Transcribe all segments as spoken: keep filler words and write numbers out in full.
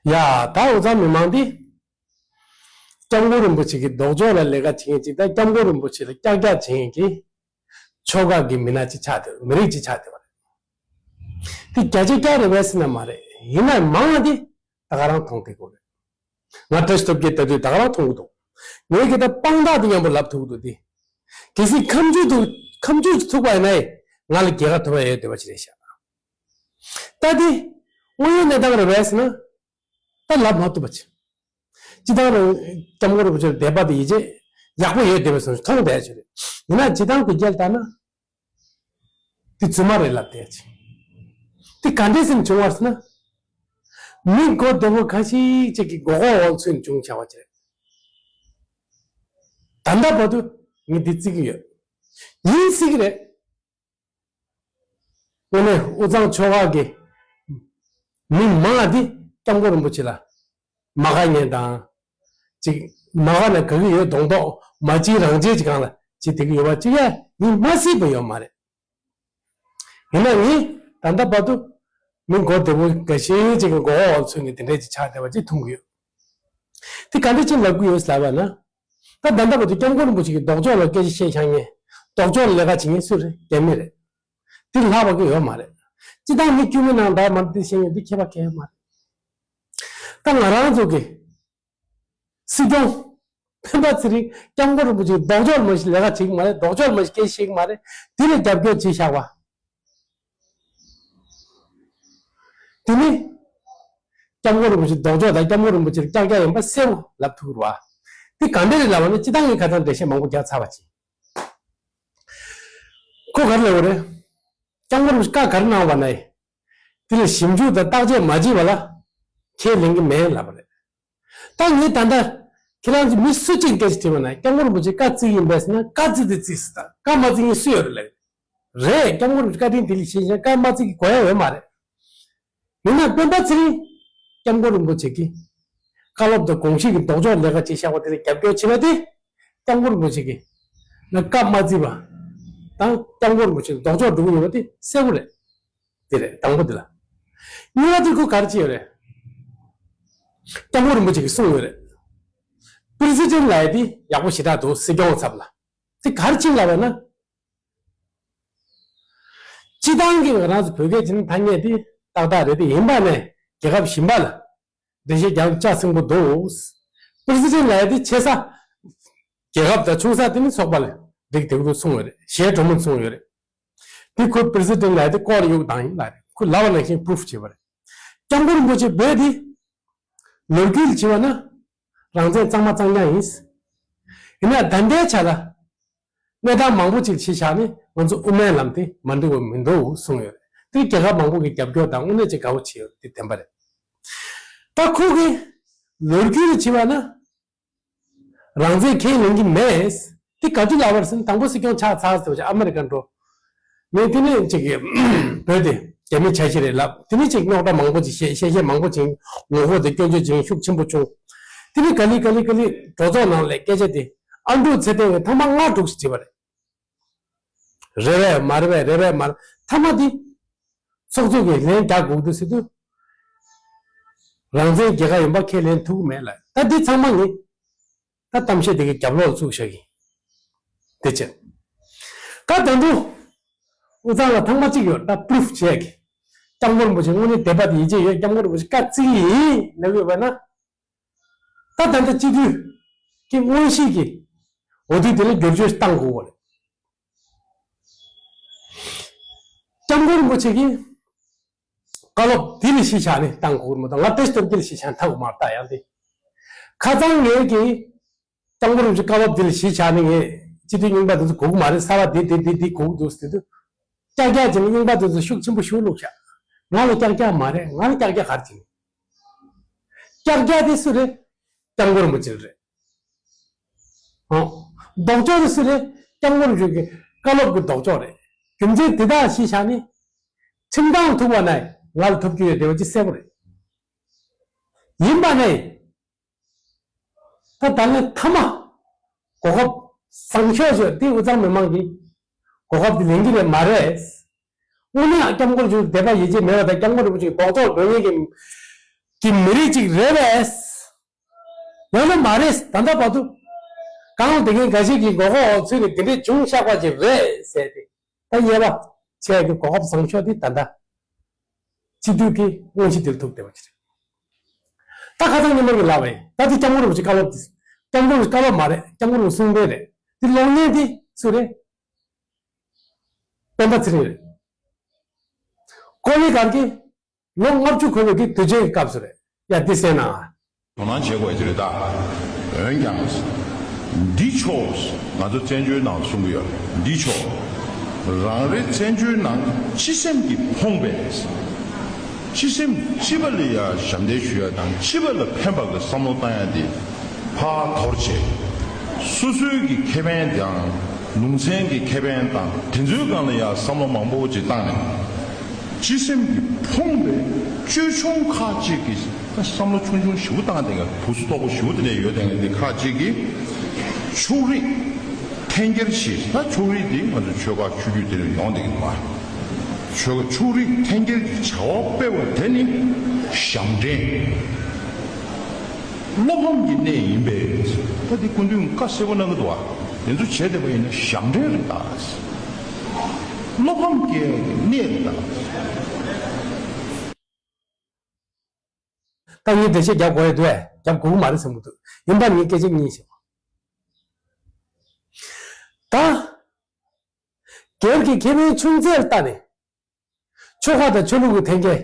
ཡ། ད་འུ་ཚང་མི་མང་འདི། སྐྱབས་མགོན་རིན་པོ་ཆེ་གི་ལྡོག་ཕྱོགས་ལ་ལས་ཀ་བྱེད་མཁན་ཅིག་དང་། སྐྱབས་མགོན་རིན་པོ་ཆེ་ལ་ཀྱག་ཀྱག་བྱེད་མཁན་གྱི་ཕྱོགས་ཁག་གི་མི་སྣ་ཅིག་ཆགས་བསྡད། མི་རིགས་ཅིག་ཆགས་བསྡད་པ་རེད། དེ་བརྒྱ་ཆ་བརྒྱ་རེད་པས་ཟེར་ན་མ་རེད། ཡིན་ན་མང་བ་དེ་ད་ག་རང་མཐོང་བསྡད་ཀྱི་ཡོད་རེད། ང་བཀྲ་ཤིས་སྟོབས་རྒྱལ་ལྟ་དུས་ད་ག་རང་མཐོང་གི་འདུག་ངས་ཀྱི་ད་དཔང་རྟགས་དེ་མཉམ་པོ་ལབ་ཐུབ་ཀྱི་འདུག་དེ། གལ་སྲིད་ཁ་མཆུ་ཐུག་ཁ་མཆུ་ཐུག་པ་ཡིན་ན་ཡང་ང་ལ་རྒྱལ་ཁ་ཐོབ་ཡ་ཡོད་བསྡད་པ་ཅིག་རེད་ཤག་ད་དེ་དངོས་ཡོད་གནས་སྟངས་རེད་པས་ཟེར་ན། ད་ལབ་མ་ཐུབ་པ་བྱས། སྤྱི་བཏང་རང་སྐྱབས་མགོན་རིན་པོ་ཆེར་དད་པ་དང་ཡིད་ཆེས་ཡག་པོ་ཡོད་བསྡད་པའི་བཟོ་ཞིག་མཐོང་བསྡད་ཡ་ཅིག་རེད། ཡིན་ན་སྤྱི་བཏང་དགོས་གལ་ལྟར་ན། དེ་རྫུན་མ་རེད་ལབ་བསྡད་ཡ་ཅིག་དེ་ག་འདྲས་སེམས་བྱུང་བ་ཟེར་ན། མི་མགོ་བདེ་པོ་ཁ་ཤས་ཅིག་གི་མགོ་སྐོར་འོག་ཚུད་ནས་བྱུང་བྱ་བ་ཅིག་རེད། ད་ལྟ་བར་དུ་ངས་འདི་བརྩི་གི་ཡོད། ཡིན་སྲིད་ཀྱི་རེད། དངོས་གནས་དབུས་གཙང་ཕྱོགས་ཁག་གི་མི་མང་འདི་སྐྱབས་མགོན་རིན་པོ་ཆེ་ལ་མ་དགའ་མཁན་དང་། ཅིག་མ་དགའ་ན་དགའ་གི་ཡོད་མདོག་མདོག་མ་བྱེད་རང་བྱེད་ཅིག་སྒང་ལ་བྱེད་བསྡད་ཀྱི་ཡོད་པ་ཅིག་ཡ་ཡིན་མ་སྲིད་པ་ཡོད་མ་རེད། ཡིན་ན་ངས་ད་ལྟ་བར་དུ་མི་མགོ་བདེ་པོ་འགའ་ཤས་ཅིག་གི་མགོ་འོག་ཚུད་ནས་དེ་འདྲས་ཅིག་ཆགས་བསྡད་པ་ཅིག་མཐོང་གི་ཡོད། དེ་ག་འདྲས་ཅིག་ལབ་ཀྱི་ཡོད་ལབ་པ་ན། ད་ད་ལྟ་བར་དུ་སྐྱབས་མགོན་རིན་པོ་ཆེ་གི་ལྡོག་ཕྱོགས་ལ་སྐད་ཆ་བཤད་ཤག་མཁན། ལྡོག་ཕྱོགས་ལ་ལས་ཀ་བྱེད་མཁན་སུ་རེད། རྒྱ་མི་རེད། དེ་ལྷག་པ་གི་ཡོད་མ་རེད། སྤྱི་བཏང་མི་དཀྱུས་མའི་ནང་ད་མར་འདི་བཤད་མཁན་འདི་ཁྱད་པར་གང་ཡང་མ་རེད། ད་ང་རང་ཚོ་གི་སྲིད་སྐྱོང་སྤེན་པ་ཚེ་རིང་སྐྱབས་མགོན་རིན་པོ་ཆེ་ལྡོག་ཕྱོགས་ལ་མ་ཞིག་ལས་ཀ་བྱེད་ཀྱི་མ་རེད། ལྡོག་ཕྱོགས་ལ་མ་ཞིག་སྐད་ཆ་བཤད་ཀྱི་མ་རེད། དེ་ལ་རྒྱབ་སྐྱོར་བྱེད་བཞག་པ། དེ་ནི། སྐྱབས་མགོན་རིན་པོ་ཆེ་ལྡོག་ཕྱོགས་དང་སྐྱབས་མགོན་རིན་པོ་ཆེར་ཀྱག་ཀྱག་ཡིན་པ་གསལ་པོ་ལབ་ཐུབ་རེད་བ། དེ་ག་འདྲ་རེད་ལབ་པ་ན་སྤྱི་བཏང་གི་ཁ་སང་འགྲེལ་བཤད་མང་པོ་རྒྱག་ཚར་བ་ཅིག་ཁོ་ག་རེ་ལབ་པ་རེད། སྐྱབས་མགོན་རིན་པོ་ཆེ་བཀའ་ག་རེ་གནང་བ་ན་ཡིན། དེ་ལ་ཞིབ་འཇུག་དང་བརྟག་དཔྱད་མ་བྱས་པ་ལ་ཁས་ལེན་གྱི་མེད་ལབ་པ་རེད། ད་ངས་ད་ལྟ་ཁྱེད་རང་ཚོ་མི་སུ་གཅིག་སྐད་ཆ་དྲིས་པ་ན་སྐྱབས་མགོན་རིན་པོ་ཆེ་བཀའ་བརྩི་གི་ཡིན་པས་ཟེར་ན། བཀའ་བརྩི་དེ་བརྩིས་ཟེར། ད་བཀའ་མ་བརྩི་མཁན་སུ་ཡོད་རེད་ལབ། རེད། སྐྱབས་མགོན་རིན་པོ་ཆེ་བཀའ་དྲིན་དེ་ལ་ཞེན་ཞེན་བཀའ་མ་བརྩི་གི་དགོས་ཡ་ཡོད་མ་རེད། མིན་ན་སྤེན་པ་ཚེ་རིང་སྐྱབས་མགོན་རིན་པོ་ཆེ་གིས་བཀའ་སློབ་དང་དགོངས་གཞི་གི་ལྡོག་ཕྱོགས་ལས་ཀ་བྱེད་བཞག་པ་དེ་ལ་རྒྱབ་སྐྱོར་བྱེད་པ་དེ་སྐྱབས་མགོན་རིན་པོ་ཆེ་གིས་ན་བཀའ་མ་བརྩིས་པ་དང་སྐྱབས་མགོན་རིན་པོ་ཆེ་ལྡོག་ཕྱོགས་འགྲོ་གི་ཡོད་པ་དེ་གསལ་པོ་རེད། དེ་རེད། དང་པོ་དེ་ལ། གཉིས་པ་དེ་ཁོ་ག་རེ་བྱས་ཡོད་རེད། སྐྱབས་མགོན་རིན་པོ་ཆེ་གིས་གསུངས་ཡོད་རེད། པི་རེ་སི་ཌེན་ཊི་ལབ་ཡ་དེ་ཡག་པོ་ཞེ་དྲག་འདུག་སྲིད་སྐྱོང་ཚབ་ལ། དེ་ག་རེ་བྱས་ལབ་པ་ན། སྤྱི་བཏང་གི་ང་རང་ཚོ་བོད་སྐད་བྱས་ན་ཐ་སྙད་དེ་ཏག་ཏག་རེད། དེ་ཡིན་པ་ནས་རྒྱལ་ཁབ་གཞན་པ་ལ་འགྲེལ་བཤད་རྒྱག་ལྕགས་སྲིན་པོ་འདུག་པི་རེ་སི་ཌེན་ཊི་ལབ་ཡ་དེ་ཆེ་ས་རྒྱལ་ཁབ་དང་ཆུང་ས་དེ་ནི་ཚོགས་པ་ལ་འགྲིག་བསྡད་ཀྱི་འདུག་གསུངས་ཡོད་རེད། གཞས་གྲོགས་མོ་གསུངས་ཡོད་རེད། དེ་ཁོས་པི་རེ་སི་ཌེན་ཊི་ལབ་ཡ་དེ་ལྐོག་ལ་གཡུག་བཏང་ཡིན་ལབ་རེད། ཁོས་ལབ་པ་ནང་བཞིན་པུ་རུབ་བྱས་པ་རེད། སྐྱབས་མགོན་རིན་པོ་ཆེ་བོད་དེ་ལོ་རྒྱུས་ལ་བྱས་པ་ན་རང་བཙན་གཙང་མ་གཙང་རྐྱང་ཡིན། ཡིན་ན་ད་ལྟའི་ཆ་ལ་གནས་སྟངས་མང་པོ་ཅིག་ཕྱེ་བཞག་ནས་ང་ཚོ་དབུ་མའི་ལམ་དེ་མ་འགྲིག་པ་མི་འདུག་གསུངས་ཡོད་རེད། དེ་རྒྱལ་ཁབ་མང་པོ་གི་རྒྱབ་སྐྱོར་དང་དངོས་གནས་ཅིག་དགའ་པོ་བྱས་ཡོད་རེད། དེ་བདེན་པ་རེད། ད་ཁོ་གི་ལོ་རྒྱུས་ལ་བྱས་པ་ན་རང་བཙན་ཁས་ལེན་གྱི་མེད། དེ་ག་དུས་ལབ་པ་རེད་ཟེར་ན། དང་པོ་སྲིད་སྐྱོང་ཆགས་ཚར་ཟེར་བ་ཅིག་ཨ་མེ་རི་ཀ་འགྲོ། ངས་དེ་ནས་ཅིག་གི་བོད་དེ་རྒྱ་མི་ཆ་ཤས་རེད་ལབ། དེ་ནས་ཅིག་རྙོག་དྲ་མང་པོ་ཅིག་བཤད། བཤད་བཤད་མང་པོ་ཅིག་ངོ་རྒོལ་དེ་སྐྱོན་བརྗོད་བྱེད་མཁན་ཤུགས་ཆེན་པོ་བྱུང་། དེ་ནས་ག་ལེ་ག་ལེ་ག་ལེ་གྲོས་ཚོགས་ནང་ལ་སྐད་ཆ་དེ་ཨ་འབྲུག་ཚེ་བརྟན་གྱིས་ཐེངས་མ་ལྔ་དྲུག་ཅིག་དྲིས་པ་རེད། རེད་པས་མ་རེད་པས། རེད་པས་མ་རེད། མཐའ་མ་དེ་ཚོགས་གཙོ་གིས་ལན་རྒྱག་དགོས་འདུག་ཟེར་དུས། རང་བཙན་རྒྱལ་ཁབ་ཡིན་པ་ཁས་ལེན་ཐུབ་ཀྱི་མེད་ལབ། ད་འདི་ཚང་མ་ངས་ད་གཏམ་བཤད་དེ་གི་རྒྱབ་ལོགས་ལ་བཙུགས་བཞག་གི། དེ་བྱས། ད་ད་དུང་དབུས་གཙང་ལ་ཐེངས་མ་གཅིག་ཡོད། ད་པུ་རུབ་བྱས་ཀྱི། སྐྱབས་མགོན་རིན་པོ་ཆེ་དངོས་གནས་དད་པ་དང་ཡིད་ཆེས་ཡོད། སྐྱབས་མགོན་རིན་པོ་ཆེ་བཀའ་བརྩི་གི་ཡིན་ལབ་ཡོད་པ་ན། ད་ད་ལྟ་སྤྱི་འཐུས་ཀྱི་དངོས་གཞི་གི་འོས་བསྡུ་དེ་ལ་བསྒྱུར་བཅོས་བཏང་དགོས་པ་རེད། སྐྱབས་མགོན་རིན་པོ་ཆེ་གིས་བཀའ་སློབ་འདི་ལ་གཞི་བཞག་ནས་བཏང་དགོས་མ་གཏོགས། ང་བཀྲ་ཤིས་སྟོབས་རྒྱལ་ལ་གཞི་བཞག་ནས་བཏང་དགོས་མ་རེད། ད་ཡང་དེ་ཁ་སང་ངས་ཀྱིས་སྐྱབས་མགོན་རིན་པོ་ཆེ་བཀའ་སློབ་འདི་ལ་གཞི་བཞག་ནས་ངས་སྤྱི་འཐུས་རྙིང་པ་འདི་ཚོ་དགོས་ཀྱི་མ་རེད། གསར་པ་འདི་འདི་འདི་འདི་དགོས་ཀྱི་འདུག་ཟེར་དུས། ཀྱག་ཀྱག་བྱས་ནས་རྙིང་པ་དེ་ཚོ་ཤུགས་ཆེན་པོ་ཞིག་བླུགས་ཤག་ང་ལ་ཀྱག་ཀྱག་མ་རེད། ང་ལ་ཀྱག་ཀྱག་ག་རེ་བྱེད། ཀྱག་ཀྱག་དེ་སུ་རེད། སྐྱབས་མགོན་རིན་པོ་ཆེ་རེད། ཨོ། ལྡོག་ཕྱོགས་དེ་སུ་རེད། སྐྱབས་མགོན་རིན་པོ་ཆེ་གི་བཀའ་སློབ་ཀྱི་ལྡོག་ཕྱོགས་རེད། རྒྱུ་མཚན་དེ་དག་གཞི་བཞག་ནས་ཁྲིམས་ཐག་ཐུག་པ་ན་ང་ལ་ཐོབ་རྒྱུ་ཡོད་བསྡད་པ་ཅིག་གསལ་པོ་རེད། ཡིན་པ་ནས། ད་ད་ལན་མཐའ་མ་གོ་སྐབས་བཟང་ཤོས་ཤོས་དེ་དབུས་གཙང་མི་མང་གིས་གོ་སྐབས་དེ་ལེན་གྱི་རེད་མ་རེད། དངོས་གནས་སྐྱབས་མགོན་རིན་པོ་ཆེ་དད་པ་ཡིད་ཆེས་མེད་པ་དང་། སྐྱབས་མགོན་རིན་པོ་ཆེ་གི་ལྡོག་ཕྱོགས་འགྲོ་མཁན་གྱི་ གི་མི་རིགས་ཅིག་རེད་པས། ཡང་ན་མ་རེད། ད་ལྟ་བར་དུ་གང་དེ་གའི་འགའ་ཞིག་གི་མགོ་སྐོར་འོག་ཚུད་ནས་དེ་འདྲས་བྱུང་བཞག་པ་ཅིག་རེད་ཟེར་ཏེ། ད་ཉེས་པ་བྱས་ཀྱི་གོ་སྐབས་བཟང་ཤོས་དེ་ད་ལྟ་སྤྱི་འཐུས་ཀྱི་དབང་ཆ་དེ་ལ་ཐུག་བསྡད་པ་ཅིག་རེད། ད་ཁ་སང་ཉི་མ་གི་ལབ་པ་ཡིན། ད་དེ་སྐྱབས་མགོན་རིན་པོ་ཆེ་བཀའ་སློབ་དེ། སྐྱབས་མགོན་རིན་པོ་ཆེ་བཀའ་སློབ་མ་རེད། སྐྱབས་མགོན་རིན་པོ་ཆེ་གསུང་འཕྲིན་རེད། དེ་གློག་བརྙན་དེ་སུ་རེད། སྤེན་པ་ཚེ་རིང་རེད། ཀོ་ལི་གར་གྱི་ལོ་ལྔ་བཅུ་འཁོར་བའི་གི་དུས་ཆེན་གྱི་སྐབས་སུ་རེད། ཡ་འདི་གསན་ན། དོ་སྣང་བྱེད་དགོས་ཀྱི་རེད་ད། འོན་ཀྱང་། འདི་ཆོག་ང་ཚོ་བཙན་བྱོལ་ནང་གསུང་གི་ཡོད། འདི་ཆོག་རང་རེ་བཙན་བྱོལ་ནང་སྤྱི་སེམས་ཀྱིས་ཕོངས་པས། སྤྱི་སེམས་སྤྱི་པ་ལ་ཡ་ཞབས་འདེགས་ཞུ་ཡ་དང་སྤྱི་པ་ལ་ཕན་པ་གི་བསམ་བློ་བཏང་ཡ་དེ་ཕར་དོར་བྱས། སོ་སོའི་གི་ཁེ་ཕན་དང་ལུང་ཚན་གྱི་ཁེ་ཕན་དང་དེ་ཚོའི་སྒང་ལ་ཡ་བསམ་བློ་མང་པོ་ཅིག་བཏང་ནས། སྤྱི་སེམས་ཀྱིས་ཕོངས་པའི་ཅོལ་ཆུང་ཁག་ཅིག་གིས་ད་བསམ་བློ་ཆུང་ཆུང་ཞེ་པོ་བཏང་བསྡད་མཁན། བུ་སུ་དོག་པོ་ཞེ་པོ་དེ་འདྲ་ཡོད་བསྡད་མཁན་དེ་ཁག་ཅིག་གིས་ཕྱོགས་རིས་འཐེན་འཁྱེར་བྱས། ད་ཕྱོགས་རིས་དེ་ང་ཚོ་ཆོལ་ཁ་ཆོས་བརྒྱུད་དེ་ལ་ཡོང་བསྡད་ཀྱི་འདུག་པ། ཆོལ་ཁ་ཕྱོགས་རིས་འཐེན་འཁྱེར་གྱི་བྱ་བ་སྤེལ་བ་དེ་ནི་ཞབས་འདྲེན། བློ་ཕམ་གྱི་གནས་ཡིན་པས། ད་དེ་སྐུ་མདུན་བཀའ་གསལ་པོ་གནང་གི་འདུག་པ། དེ་ཚོ་བྱས་བསྡད་པ་ཡིན་ན་ཞབས་འདྲེན་རེད་ད། བློ་ཕམ་སྐྱེ་ཡག་གི་གནས་རེད་ད། ད་ངས་འགྲེལ་བཤད་རྒྱབ་དགོས་ཡ་འདུག་ཨེ། རྒྱབ་དགོས་ཀྱི་མ་རེད་བསམ་གྱི་འདུག་ཡིན་པ་ངས་སྐད་ཆ་གཉིས་བཤད། ད། སྒེར་གྱི་ཁེ་ཕན་ཆུང་ཙག་ལ་བལྟས་ནས། ཆོལ་ཁ་དང་ཆོས་ལུགས་ཀྱི་འཐེན་འཁྱེར་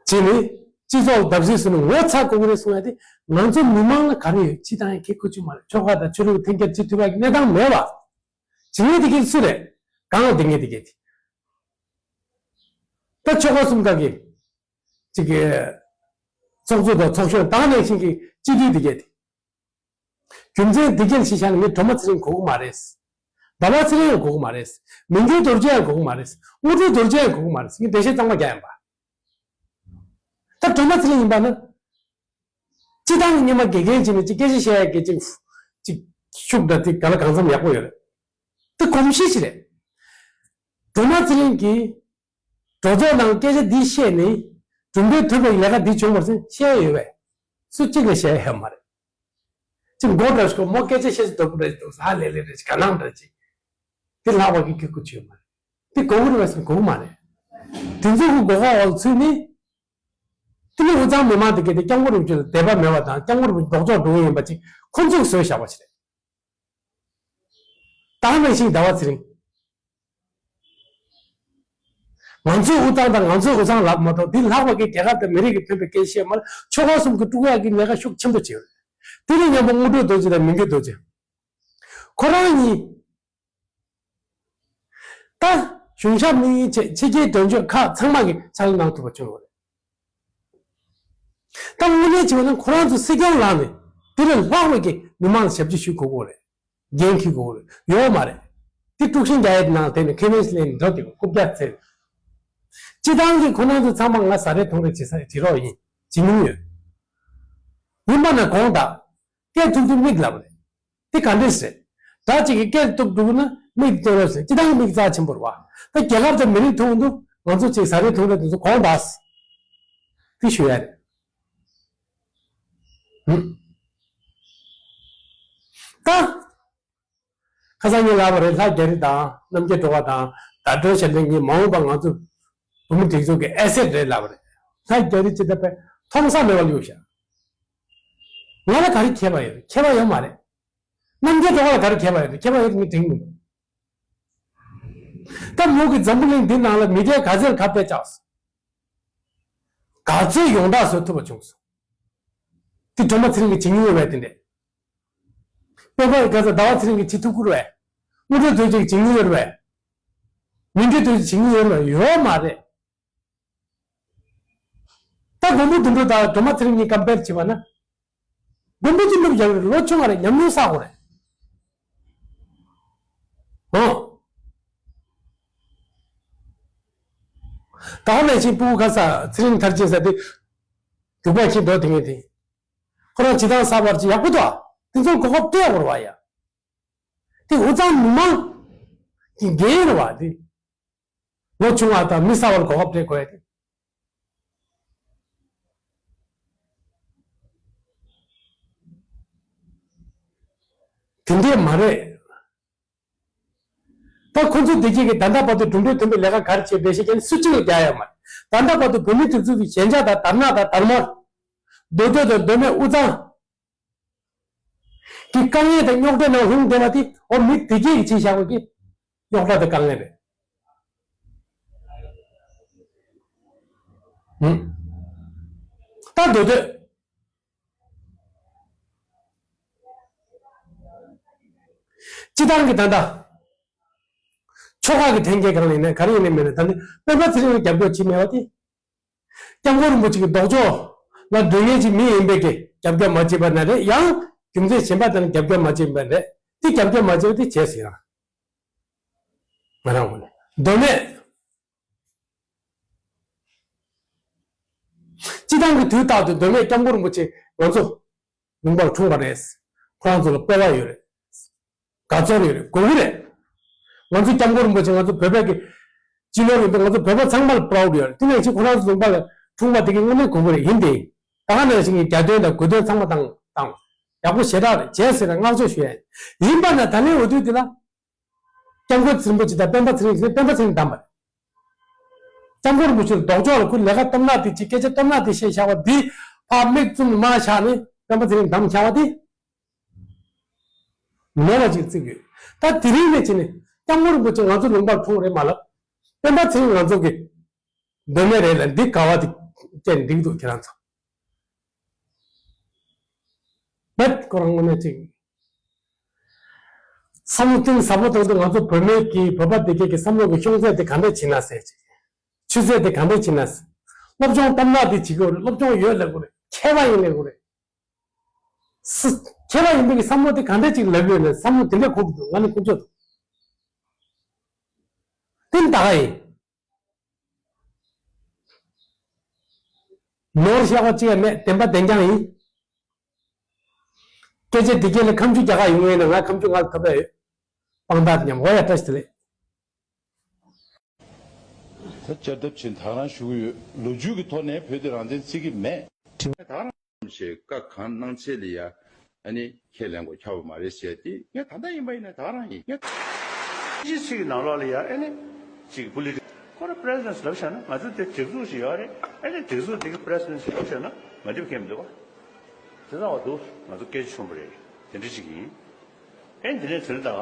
བྱས་ནས་སྤྱི་ཚོགས་བརྡབ་གསིག་བཟོས་ནས་ངོ་ཚ་དགོས་ཀྱི་རེད་གསུང་ཡ་དེ། ང་ཚོ་མི་མང་ལ་ག་རེ་ཡོད། ཅི་དང་ཡང་ཁེ་ཁུར་ཅིག་མ་རེད། ཆོལ་ཁ་དང་ཆོས་ལུགས་འཐེན་འཁྱེར་བྱེད་ཐུབ་ཡག་གི་གནས་སྟངས་མེད་པ། བྱེད་མཁན་དེ་གས་སུ་རེད། གང་ལ་བསྡད་མཁན་དེ་གས་དེ། ད་ཆོལ་ཁ་གསུམ་ཀ་གི་ཅིག་གི་ཚོགས་གཙོ་དང་ཚོགས་གཞོན་དང་ནང་བཞིན་གྱི་སྤྱི་འཐུས་དེ་གས་དེ། རྒྱུ་མཚན་འདི་གས་ཤེས་བྱ་ནི་ངས་སྒྲོལ་མ་ཚེ་རིང་དགོས་ཀྱི་མ་རེད། ཟླ་བ་ཚེ་རིང་ཡང་དགོས་ཀྱི་མ་རེད། མི་འགྱུར་རྡོ་རྗེ་ཡང་དགོས་ཀྱི་མ་རེད། དངོས་གྲུབ་རྡོ་རྗེ་ཡང་དགོས་ཀྱི་མ་རེད། ངས་འགྲེལ་བཤད་གཙང་མ་རྒྱག་ཡིན་པ། ད་སྒྲོལ་མ་ཚེ་རིང་ཡིན་པ་ན། སྤྱི་བཏང་སྔོན་མ་དགེ་རྒན་བྱས་ནས་ཅིག་སྐད་ཆ་བཤད་ཡ་གི་ཅིག་ཅིག་ཤུགས་དང་དེ་ག་ལ་གང་འཚམ་ཡག་པོ་ཡོད་རེད། དེ་གོམས་གཤིས་ཤིག་རེད། སྒྲོལ་མ་ཚེ་རིང་གིས། གྲོས་ཚོགས་ནང་སྐད་ཆ་འདི་བཤད་ནས་གྲུབ་འབྲས་ཐོབ་པའི་ལས་ཀ་འདི་བྱུང་བར་སེམས་བཤད་ཡོད་པས། སུ་གཅིག་ལ་བཤད་ཡོད་མ་རེད། ཅིག་མགོ་འདྲ་ཞིག་མོ་སྐད་ཆ་བཤད་ཅིག་འདོད་པོ་རེད་འདུག་ཧ་ལས་ལས་རེད་ཅིག་ག་ནང་འདྲ་ཅིག་དེ་ལྷག་པ་གི་ཁེ་ཁུར་ཅིག་ཡོད་མ་རེད། དེ་དགོས་ཀྱི་རེད་པས་སེམས་དགོས་ཀྱི་མ་རེད། དེ་ཚོ་གི་མགོ་སྐོར་འོག་ཚུད་ནས། དེ་ནི་དབུས་གཙང་མི་མང་དེ་གས་དེ་སྐྱབས་མགོན་རིན་པོ་ཆེ་ལ་དད་པ་མེད་པ་དང་སྐྱབས་མགོན་རིན་པོ་ཆེ་ལྡོག་ཕྱོགས་འགྲོ་གི་ཡིན་པ་ཅིག་ཁོ་ཚོས་བཟོས་བཞག་པ་ཞིག་རེད། ད་ནང་བཞིན་ཟླ་བ་ཚེ་རིང་། ང་ཚོའི་དབུས་གཙང་དང་ང་ཚོའི་དབུས་གཙང་ལབ་མ་གཏོགས་འདི་ལྷག་པ་གི་རྒྱལ་ཁབ་དང་མི་རིགས་ཀྱི་ཕན་པའི་སྐད་ཆ་བཤད་མ་ལ་ཆོལ་ཁ་གསུམ་གྱི་དཀྲུག་ཡག་གི་ལས་ཀ་ཤུགས་ཆེན་པོ་བྱས་ཡོད། དེ་ནས་མཉམ་པོ་དངོས་གྲུབ་རྡོ་རྗེ་དང་མི་འགྱུར་རྡོ་རྗེ། ཁོ་རང་གཉིས། ད་གཞུང་ཞབས་དམིགས་ཡུལ་ཆེད་ཕྱི་རྒྱལ་དོན་གཅོད་ཁག་ཚང་མ་གིས་ཕྱག་ལས་གནང་ཐུབ་པ་བྱུང་ཡོད་རེད། ད་དངོས་གནས་བྱས་པ་ན་ཁོ་རང་ཚོ་སྲིད་སྐྱོང་ལངས་ནས་དེ་ལས་ལྷག་པའི་གི་མི་མང་ལ་ཞབས་ཕྱི་ཞུ་དགོས་ཀྱི་རེད། འགན་འཁྱེར་དགོས་ཀྱི་རེད། ཡོད་མ་རེད། དེ་དཀྲུག་ཤིང་རྒྱག་ཡས་ནང་དེ་ནས་ཁེ་ཕན་ལེན་འགྲོ་དེ་རྐུབ་བཀྱག་འཚལ། སྤྱི་བཏང་གི་ཁོ་རང་ཚོ་ཚང་མ་ང་ཟ་རེ་འཐུང་རེ་བྱེད་ས་བྱེད་རོགས་ཡིན། བྱེད་མྱོང་ཡོད། ཡིན་པ་ན་དགོངས་དག་སྐད་ཐུབ་ཐུབ་མིག་ལབ་རེད། དེ་ག་འདྲས་རེད། བདག་ཅིག་གིས་སྐད་ཐུབ་འགྲོ་གི་ན་མིག་སྟོན་རོགས་ཟེར། སྤྱི་བཏང་གི་མིག་རྩ་ཆེན་པོ་རེད་བ། ད་རྒྱལ་ཁབ་དང་མི་རིགས་ཐོག་ཏུ་ང་ཚོ་ཅིག་ཟ་རེ་འཐུང་རེ་དེ་ཚོ་དགོངས་དག་དེ་ཞུ་ཡ་རེད། ཧུམ། ད། ཁ་སང་ངས་ལབ་པ་རེད། ལྷ་རྒྱ་རི་དང་རྣམ་རྒྱལ་སྒྲོལ་དཀར་དང་ཟླ་སྒྲོན་ཞབས་འདྲེན་གཉིས་མ་འོངས་པ་ང་ཚོ་བོད་མི་སྒྲིག་འཛུགས་ཀྱི་ཨེ་སེ་ཊི་རེད་ལབ་པ་རེད། ལྷ་རྒྱ་རི་ཅི་ལྟ་བུའི་མཐོང་ས་མེད་པ་ལུས་ཤག་ང་ལ་ག་རེ་ཁྱད་པར་ཡོད་རེད། ཁྱད་པར་ཡོད་མ་རེད། རྣམ་རྒྱལ་སྒྲོལ་དཀར་ལ་ག་རེ་ཁྱད་པར་ཡོད་རེད། ཁྱད་པར་ཡོད་རེད་ངས་དྲན་གྱི་མི་འདུག་ད་མོ་གི་འཛམ་བུ་གླིང་འདི་ནང་ལ་མི་སྒེར་ག་ཚོད་ཁ་གཏད་བཅག་སོང་། ག་ཚོད་ཡོངས་གྲགས་བཟོ་ཐུབ་པ་བྱུང་སོང་། དེ་སྒྲོལ་མ་ཚེ་རིང་གིས་བྱེད་མྱོང་ཡོད་པས་དེ་འདྲས། དཔེ་པར་ག་ཚོད་ཟླ་བ་ཚེ་རིང་གིས་བྱེད་ཐུབ་ཀྱི་རེད་པས། དངོས་གྲུབ་རྡོ་རྗེས་བྱེད་མྱོང་ཡོད་རེད་པས། མི་འགྱུར་རྡོ་རྗེས་བྱེད་མྱོང་ཡོད་རེད་པས། ཡོད་མ་རེད། ད་མགོན་པོ་དོན་གྲུབ་དང་སྒྲོལ་མ་ཚེ་རིང་གཉིས་ཀམ་པེར་བྱས་པ་ན། མགོན་པོ་དོན་གྲུབ་རྒྱལ་བའི་ལོ་ཆུང་བ་རེད། ཉམས་མྱོང་བསགས་པ་རེད། ཨོ། ད་ནང་བཞིན་སྤུ་གུ་ག་ས་ཚེ་རིང་མཐར་ཕྱིན་ས་དེ། རྒྱུག་པ་ཁྱེར་འགྲོ་དེ་ངས་དེ། ཁོ་རང་སྤྱི་བཏང་གསར་པ་ཅིག་ཡག་པོ་འདུག་ཨ། དེ་ཚོར་གོ་སྐབས་སྤྲད་དགོས་རེད་བ་ཡ། དེ་དབུས་གཙང་མི་མང་གི་འགན་རེད་བ་དེ། ལོ་ཆུང་བ་དང་མི་གསར་པར་གོ་སྐབས་སྤྲད་དགོས་ཡ་དེ། དེ་འདྲས་མ་རེད། ད་ཁོ་ཚོ་དེ་གྱད་ཀྱིས་ད་ལྟ་བར་དུ་གྲུབ་འབྲས་ཐོན་པའི་ལས་ཀ་ག་རེ་བྱས་པས་ཞེས་ཀྱང་སུ་གཅིག་ལ་རྒྱག་ཡ་མ་རེད། ད་ལྟ་བར་དུ་བོད་མིའི་སྒྲིག་འཛུགས་ཀྱི་ཞན་ཆ་དང་དར་ནག་དང་དར་དམར། མདོ་སྟོད་དང་མདོ་སྨད་དབུས་གཙང་གི་དཀའ་ངལ་དང་རྙོག་དྲའི་ནང་ལྷུང་བསྡད་པ་དེ་འོ་མི་དེ་གྱད་ཀྱིས་བྱས་བཞག་པ་གི་རྙོག་དྲ་དང་དཀའ་ངལ་རེད། ཧུམ། ད་མདོ་སྟོད། སྤྱི་བཏང་གི་ད་ལྟ་ཆོལ་ཁ་གི་འཐེན་འཁྱེར་གང་ཡིན་ནའི་ག་རེ་ཡིན་ནའི་མིན་ནའི་ད་ནི་སྤེན་པ་ཚེ་རིང་ལ་རྒྱབ་སྐྱོར་བྱེད་མེད་པ་དེ། སྐྱབས་མགོན་རིན་པོ་ཆེ་གི་ལྡོག་ཕྱོགས་ལ་འགྲོ་མཁན་ཅིག་མི་ཡིན་པའི་གི་རྒྱབ་སྐྱོར་མ་བྱས་པ་ན་རེད། ཡང་རྒྱུ་མཚན་གཞན་པ་དེ་ལ་རྒྱབ་སྐྱོར་མ་བྱས་པ་རེད། དེ་རྒྱབ་སྐྱོར་མ་བྱས་པ་དེ་བྱས་ཟིན་རང་ང་རང་ངོས་ནས་མདོ་སྨད། སྤྱི་བཏང་གི་དུས་རྟག་ཏུ་མདོ་སྨད་སྐྱབས་མགོན་རིན་པོ་ཆེ་ང་ཚོ་ལུང་པར་འཁྲུངས་པ་རེད། ཁོ་རང་ཚོ་ལ་སྤོབས་པ་ཡོད་རེད། དགའ་ཚོར་ཡོད་རེད། དགའ་པོ་རེད། ང་ཚོ་སྐྱབས་མགོན་རིན་པོ་ཆེ་ང་ཚོ་བོད་པའི་གི་སྤྱི་ནོར་ཡིན་དུས་ང་ཚོ་བོད་པ་ཚང་མ་ལ་པ་རའུ་ཌི་ཡོད་རེད། དེ་ནང་བཞིན་ཁོ་རང་ཚོ་ལུང་པ་ལ་འཁྲུངས་པ་དེ་གི་དངོས་གནས་དགའ་པོ་རེད། ཡིན་ཏེ། ད་ག་ནང་བཞིན་གྱི་རྒྱ་སྟོན་དང་གོས་སྟོན་ཚང་མ་བཏང་བཏང་། ཡག་པོ་ཞེ་དྲག་རེད། བྱས་ཟེར་ནས་བསྔགས་བརྗོད་ཞུ་ཡ་ཡིན། ཡིན་པ་ན་ད་ལན་འོས་བསྡུ་དེ་ལ། སྐྱབས་མགོན་ཚེ་རིང་རིན་པོ་ཆེ་དང་སྤེན་པ་ཚེ་རིང་ཟེར་ན་སྤེན་པ་ཚེ་རིང་བདམས་པ་རེད། སྐྱབས་མགོན་རིན་པོ་ཆེ་ལ་ལྡོག་ཕྱོགས་ལ་ཁོའི་ལས་ཀ་སྟོབས་ན་དེ་ཅིག་སྐད་ཆ་སྟོབས་ན་དེ་བཤད་བཞག་པ་འདི་ཕར་མིག་བཙུམ་མར་བཞག་ནས་སྤེན་པ་ཚེ་རིང་བདམས་བཞག་པ་དེ་ནོར་བ་ཅིག་བརྩི་གི་ཡོད། ད་དེ་རིང་ནས་བྱས་ནས་སྐྱབས་མགོན་རིན་པོ་ཆེ་ང་ཚོ་ལུང་པར་འཁྲུངས་རེད་མ་ལབ། སྤེན་པ་ཚེ་རིང་ང་ཚོ་གི་མདོ་སྨད་རེད་ལ་འདི་ག་བ་དེ་བཅད་འགྲིག་འདུག་ཁྱེད་རང་ཚོ། བེད་ཁོ་རང་ངོ་མ་ཅིག་བསམ་བློ་གཏིང་ཟབ་པོ་གཏོང་དུས་ང་ཚོ་བོད་མི་གི་བོད་པ་སྡེ་དགེ་གི་བསམ་བློ་གི་ཤོང་ཚད་དེ་ག་འདྲ་བྱེད་ན་ཟེར་ཅིག་ཆུ་ཚད་དེ་ག་འདྲ་བྱེད་ན་ཟེར། སློབ་སྦྱོང་སྟབས་ན་དེ་བྱེད་དགོས་རེད། སློབ་སྦྱོང་ཡོད་ལབ་དགོས་རེད། མཁས་པ་ཡིན་ལབ་དགོས་རེད། སི་མཁས་པ་ཡིན་པའི་གི་བསམ་བློ་དེ་ག་འདྲ་ཅིག་ལབ་ཡོད་ན་བསམ་བློ་དེ་འདྲ་འཁོར་གི་འདུག་ང་ནི་དཀོན་མཆོག་འདུག་དེ་ནི་ད་ག་ཡིན། ནོར་བཤད་པ་གཅིག་ཡང་མེད། བདེན་པ་བདེན་རྐྱང་ཡིན། སྐད་ཆ་འདི་སྐད་ལ་ཁ་མཆུ་རྒྱག་ག་ཡོང་ངེས་ན་ང་ཁ་མཆུ་ང་ལ་ཐོབ་ཡ་ཡོད། དཔང་རྟགས་དེ་མཉམ་འོ་ཡ་བཀྲ་ཤིས་བདེ་ལེགས། ད་བསྐྱར་ལྡབ་ཕྱིན་ད་རང་ཞུ་གི་ཡོད། ལོ་རྒྱུས་ཀྱི་ཐོག་ནས་བོད་དེ་རང་བཙན་བརྩི་གི་མེད། ད་རང་ཞེས་བཀའ་གང་གནང་ཚད་ལ་ཡ། ཨ་ནི་ཁས་ལེན་དགོས་ཁྱབ་པ་མ་རེད་ཟེར་ཏེ་ངས་ད་ལྟ་ཡིན་པ་ཡིན་ན་ད་རང་ཡིན། ངས་ཅི་ཚིག་གི་ནང་ལོགས་ལ་ཡ་ཨ་ནི་ཅིག་པོ་ལི་ཊི་ཁོ་ར་པི་རེ་སི་ཌེན་ཊི་ལབ་བྱས་ན་ང་ཚོ་དེ་སྒྲིག་འཛུགས་ཤིག་ཡོད་རེད། ཨ་ནི་སྒྲིག་འཛུགས་དེ་གི་པི་རེ་སི་ཌེན་ཊི་ལབ་བྱས་ན་མ་འགྲིག་མཁན་མི་འདུག་བ། དེ་ཚང་བ་འདུག་ང་ཚོ་སྐད་ཆ་ཆུང་པོ་རེད། དེ་འདྲ་ཅིག་ཡིན། ཨ་ནི་དེ་ནས་དེ་ནས་ད་ག་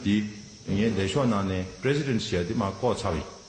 འདི་ངའི་ལས་ཤོག་ནང་ནས་པི་རེ་སི་ཌེན་ཊི་ཞེས་འདི་མར་བཀོག་ཚར་བ་ཡིན།